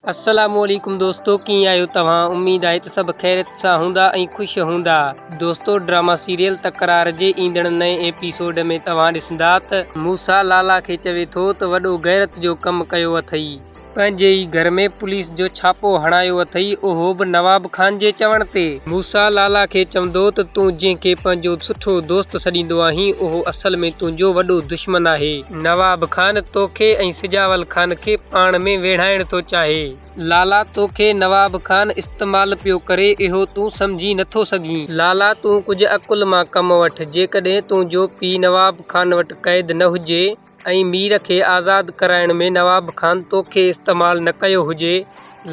السلام عليڪم دوستو ڪيئن آهيو توهان اميد آهي ته سڀ خيريت سان هوندا ۽ خوش هوندا دوستو ڊراما سيريل تڪرار جي ايندڙ نئين ايپيسوڊ ۾ توهان ڏسندا ته موسيٰ لالا کي چوي ٿو ته وڏو غيرت جو ڪم ڪيو اٿئي پنهنجي ئي گهر ۾ پوليس جو ڇاپو هڻايو اٿئي اهو به نواب خان جي چوڻ تي. موسيٰ لالا کي چوندو ته تون جنهن کي پنهنجو سٺو دوست سڏيندو آهين اهو اصل ۾ تنهنجو وڏو دشمن آهي. نواب خان توکي ۽ سجاول خان کي پاڻ ۾ ويڙهائڻ ٿو چاهي. لالا توکي نواب خان استعمال پيو ڪري اهو تون سمجهي نٿو سگهين. لالا تون ڪجهه عقل مان ڪم وٺ جيڪڏهن تنهنجو پيء نواب خان وٽ قيد نه هجي ۽ مير کي آزاد ڪرائڻ ۾ نواب خان توکي استعمال نه ڪيو هجي.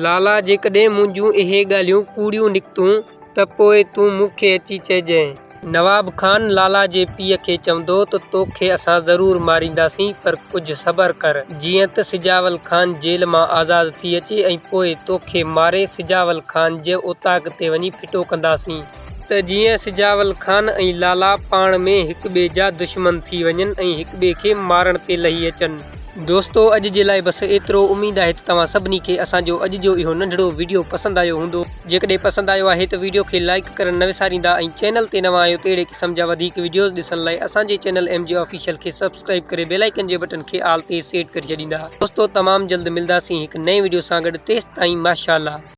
لالا جيڪڏهن منهنجون اهي ڳالهيون ڪوڙيون نڪتون ته پوء تون مون کي اچي چئجانء. نواب خان لالا جي پيء کي چوندو ته توکي اسان ضرور مارينداسين پر ڪجهه صبر ڪر جيئن ته سجاول خان جيل مان آزاد ٿي اچي ۽ پوء توکي ماري سجاول خان جي اوطاق تي وڃي ڦٽو ڪنداسين ته جيئن سجاول خان ۽ لالا پاڻ ۾ هڪ ٻئي جا دشمن ٿي وڃن ۽ هڪ ٻئي کي مارڻ تي لهي اچن. دوستو اڄ جي لاء بس ايترو اميد آهي ته توهان سڀني کي اسان جو اڄ جو اهو ننڍڙو وڊيو پسند آيو هوندو جيڪڏهن پسند آيو آهي ته وڊيو کي لائيڪ ڪرڻ نه وساريندا ۽ چينل تي نوان آهيو ته اهڙي قسم جا وڌيڪ وڊيوز ڏسڻ لاء اسان جي چينل ايم جي آفيشل کي سبسڪرائيب ڪري بيل آئيڪن جي بٽڻ کي آل تي سيٽ ڪري ڇڏيندا دوستو تمام جلد ملداسين هڪ نئين وڊيو سان گڏ تيستائين ماشاءالله.